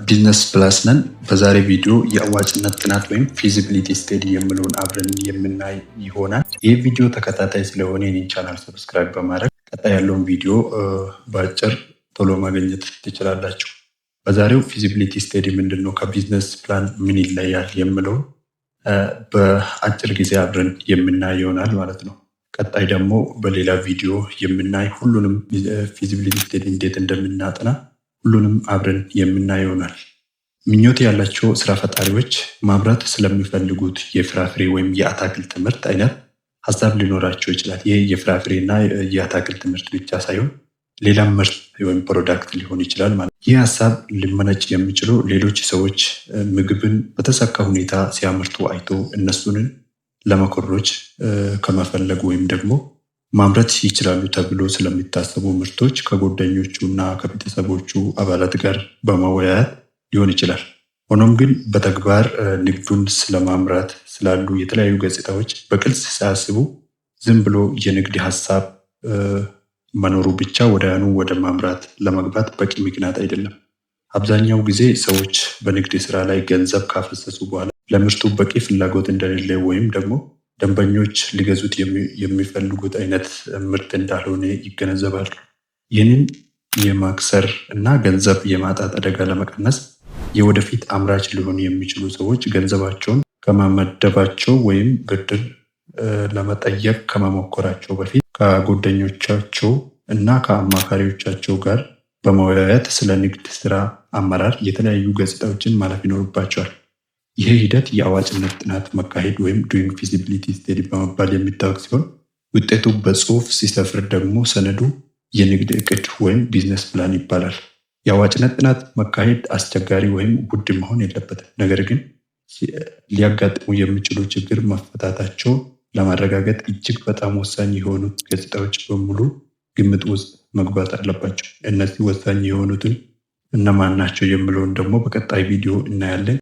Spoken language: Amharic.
ቢዝነስ ፕላስ ነን። በዛሬ ቪዲዮ የአዋጭነት ጥናት ወይም feasibility study የሚለውን አብረን የምናይ ይሆናል። ይህ ቪዲዮ ተከታታይ ስለሆነ የኔን channel subscribe በማድረግ ቀጣይ ያለውን ቪዲዮ በአጭር ቶሎ ማግኘት ትችላላችሁ። በዛሬው feasibility study ምንድን ነው፣ ከ business plan ምን ይለያል የሚለውን በአጭር ጊዜ አብረን የምናይ ይሆናል ማለት ነው። ቀጣይ ደግሞ በሌላ ቪዲዮ የምናይ ሁሉንም feasibility study እንዴት እንደምናጠና ሁሉንም አብረን የምናይ ይሆናል። ምኞት ያላቸው ስራ ፈጣሪዎች ማምረት ስለሚፈልጉት የፍራፍሬ ወይም የአታክልት ምርት አይነት ሀሳብ ሊኖራቸው ይችላል። ይህ የፍራፍሬ እና የአታክልት ምርት ብቻ ሳይሆን ሌላም ምርት ወይም product ሊሆን ይችላል ማለት ነው። ይህ ሀሳብ ሊመነጭ የሚችለው ሌሎች ሰዎች ምግብን በተሳካ ሁኔታ ሲያመርቱ አይቶ እነሱንን ለመኮረጅ ከመፈለግ ወይም ደግሞ ማምረት ይችላሉ ተብሎ ስለሚታሰቡ ምርቶች ከጓደኞቹ እና ከቤተሰቦቹ አባላት ጋር በመወያየት ሊሆን ይችላል። ሆኖም ግን በተግባር ንግዱን ስለማምራት ስላሉ የተለያዩ ገጽታዎች በግልጽ ሳያስቡ ዝም ብሎ የንግድ ሀሳብ መኖሩ ብቻ ወዲያውኑ ወደ ማምራት ለመግባት በቂ ምክንያት አይደለም። አብዛኛው ጊዜ ሰዎች በንግድ ስራ ላይ ገንዘብ ካፈሰሱ በኋላ ለምርቱ በቂ ፍላጎት እንደሌለ ወይም ደግሞ ደንበኞች ሊገዙት የሚፈልጉት አይነት ምርት እንዳልሆነ ይገነዘባሉ። ይህንን የማክሰር እና ገንዘብ የማጣት አደጋ ለመቀነስ የወደፊት አምራች ሊሆኑ የሚችሉ ሰዎች ገንዘባቸውን ከመመደባቸው ወይም ብድር ለመጠየቅ ከመሞከራቸው በፊት ከጓደኞቻቸው እና ከአማካሪዎቻቸው ጋር በመወያየት ስለ ንግድ ስራ አመራር የተለያዩ ገጽታዎችን ማለፍ ይኖርባቸዋል። ይህ ሂደት የአዋጭነት ጥናት መካሄድ ወይም doing feasibility study በመባል የሚታወቅ ሲሆን፣ ውጤቱ በጽሁፍ ሲሰፍር ደግሞ ሰነዱ የንግድ እቅድ ወይም business plan ይባላል። የአዋጭነት ጥናት መካሄድ አስቸጋሪ ወይም ውድ መሆን የለበትም። ነገር ግን ሊያጋጥሙ የሚችሉ ችግር መፈታታቸው ለማረጋገጥ እጅግ በጣም ወሳኝ የሆኑት ገጽታዎች በሙሉ ግምት ውስጥ መግባት አለባቸው። እነዚህ ወሳኝ የሆኑትን እነማን ናቸው የሚለውን ደግሞ በቀጣይ ቪዲዮ እናያለን።